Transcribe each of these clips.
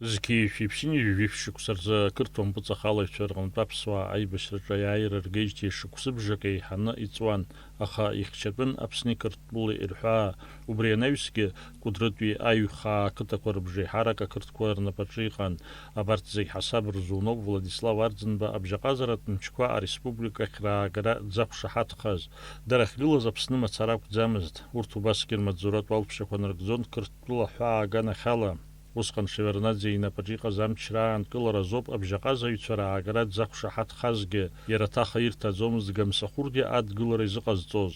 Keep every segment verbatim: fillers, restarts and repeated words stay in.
Зқьи жәшәи ԥшьынҩажәи жәиԥшь шықәса рзы ақырҭуа мпыҵахалаҩцәа рҟынтә аԥсуаа аибашьраҿы аиааира ргеижьҭеи шықәсыбжак еиҳаны иҵуан, аха ихьчатәын Аԥсни Қырҭтәылеи рҳәаа. Убри анаҩсгьы, Кәыдрытәи аҩхаа ақыҭақәа рыбжеиҳарак ақырҭқәа рнапаҿы иҟан. Абарҭ зегь ҳасаб рзуноуп Владислав Арӡынба абжьаҟазаратә мчқәа ареспубликахь раагара дзақәшаҳаҭхаз. Дара ахьгылаз Аԥсны мацара акәӡамызт. Урҭ убасгьы рмаҵзуратә уалԥшьақәа нарыгӡон Қырҭтәыла ҳәаа аганахьала. Усҟан Шеварднаӡе инапаҿы иҟаз амчра аанкылара азоуп абжьаҟазаҩцәа раагара дзақәшаҳаҭхазгьы, иара ҭаха ирҭаӡомызт Гамсахәыргьы адгылара изыҟазҵоз.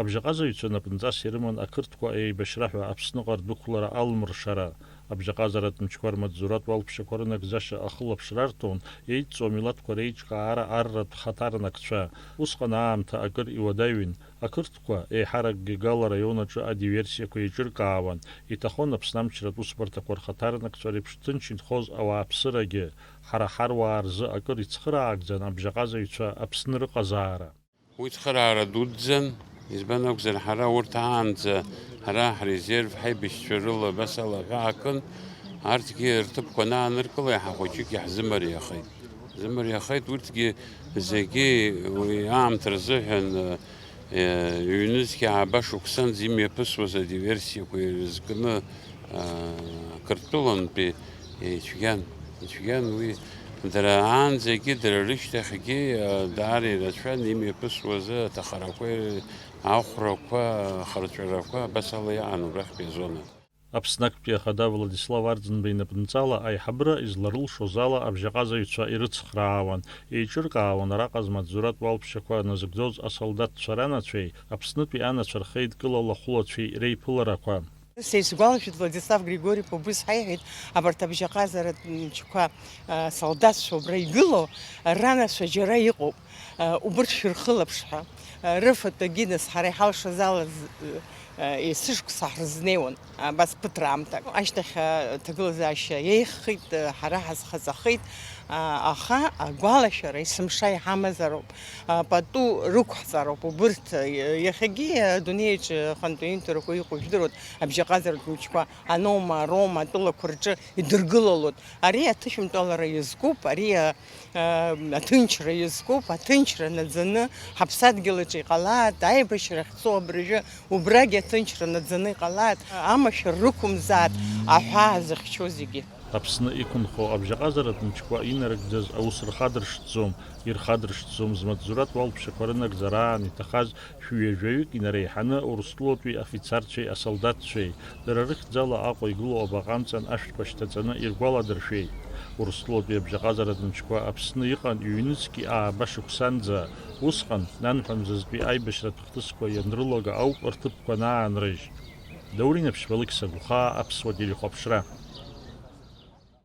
Абжьаҟазаҩцәа напынҵас ирыман ақырҭқәа еибашьра ҳәа Аԥсныҟа рдәықәлара алымршара. Абжьаҟазаратә мчқәа рмаҵзуратә уалԥшьақәа рынагӡаша ахылаԥшра арҭон, еидҵоу амилаҭқәа реиҿкаара арратә хаҭарнакцәа. Усҟан аамҭа акыр иуадаҩын. Ақырҭқәа, еиҳаракгьы Гал араион аҿы адиверсиақәа еиҿыркаауан, иҭахон Аԥсны амчратә усбарҭақәа рхаҭарнакцәа реиԥш ҭынч инхоз ауааԥсырагьы. Ҳара ҳаруаа рзы акыр ицхыраагӡан абжьаҟазаҩцәа Аԥсны рыҟазаара. Уи цхыраара дуӡӡан, избан акәзар, ҳара урҭ аанӡа, ҳара ҳрезерв, ҳаибашьцәа рыла абас ала аҳәаа акын, арҭгьы рҭыԥқәа анааныркыла, иаҳа хәыҷык иаҳзымариахеит. Зымариахеит, урҭгьы зегьы уи аамҭа рзыҳәан, э, ҩнызқьи ааба шықәсанӡа имҩаԥысуаз адиверсиақәа ирызкны, э, Қырҭтәылантәи ицәгьан, ицәгьан уи. Дара аанӡагьы, дара рышьҭахьгьы, э, даара ирацәан имҩаԥысуаз аҭахарақәа, ахәрақәа, ахырҵәарақәа, абас ала иаан убрахьтәи азона. Аԥсны актәи ахада Владислав Арӡынба инапынҵала аиҳабыра изларылшоз ала абжьаҟазаҩцәа ирыцхраауан, еиҿыркаауан араҟа змаҵзуратә уалԥшьақәа назыгӡоз асолдаҭцәа ранацәеи Аԥснытәи анацәа рхеидкылала хәылацәеи реиԥыларақәа. Са исгәалашәоит, Владислав Григори-иԥа убыс ҳаиҳәеит, абарҭ абжьаҟазаратә мчқәа, а, солдаҭцәа убра игылоу ранацәа џьара иҟоуп, а, убырҭ шәырхылаԥш ҳәа. А, рыфатәгьы нас ҳара иҳалшаз ала з-, а, есышықәса ҳрызнеиуан, абас ԥыҭраамҭак. Ашьҭахь, а, аҭагылазаашьа еиӷьхеит, а, ҳара ҳазхаҵахеит, а, аха агәалашәара есымша иҳамазароуп, а, пату рықәҳҵароуп убырҭ, а, иахьагьы адунеиаҿы ахантәаҩынтәрақәа иҟоу жәдыруеит, абжьаҟазаратә мчқәа анома, арома атәылақәа рҿы идыргылалоит. Ари аҭышәынтәалара иазкуп, ари, а, а, аҭынчра иазкуп, аҭынчра наӡаны ҳаԥсадгьыл аҿы иҟалааит, аибашьра ахьцо абыржәы убрагь аҭынчра наӡаны иҟалааит, амашәыр рықәымзааит аҳәаа зыхьчо зегьы. Аԥсны иқәынхо абжьаҟазаратә мчқәа инарыгӡаз аус рхадыршҭӡом, ирхадыршҭӡом змаҵзуратә уалԥшьақәа рынагӡараан иҭахаз шәҩажәаҩык инареиҳаны Урыстәылатәи афицарцәеи асолдаҭцәеи. Дара рыхьӡала Аҟәа игылоу абаҟа амҵан ашәҭқәа шьҭаҵаны иргәаладыршәеит. Урыстәылатәи абжьаҟазаратә мчқәа Аԥсны иҟан ҩнызқьи ааба шықәсанӡа. Усҟан, нанҳәа мзазтәи аибашьратә хҭысқәа ианрылага ауп рҭыԥқәа анаанрыжь. Даур Инаԥшьба, Алықьса Гәхаа, Аԥсуа телехәаԥшра.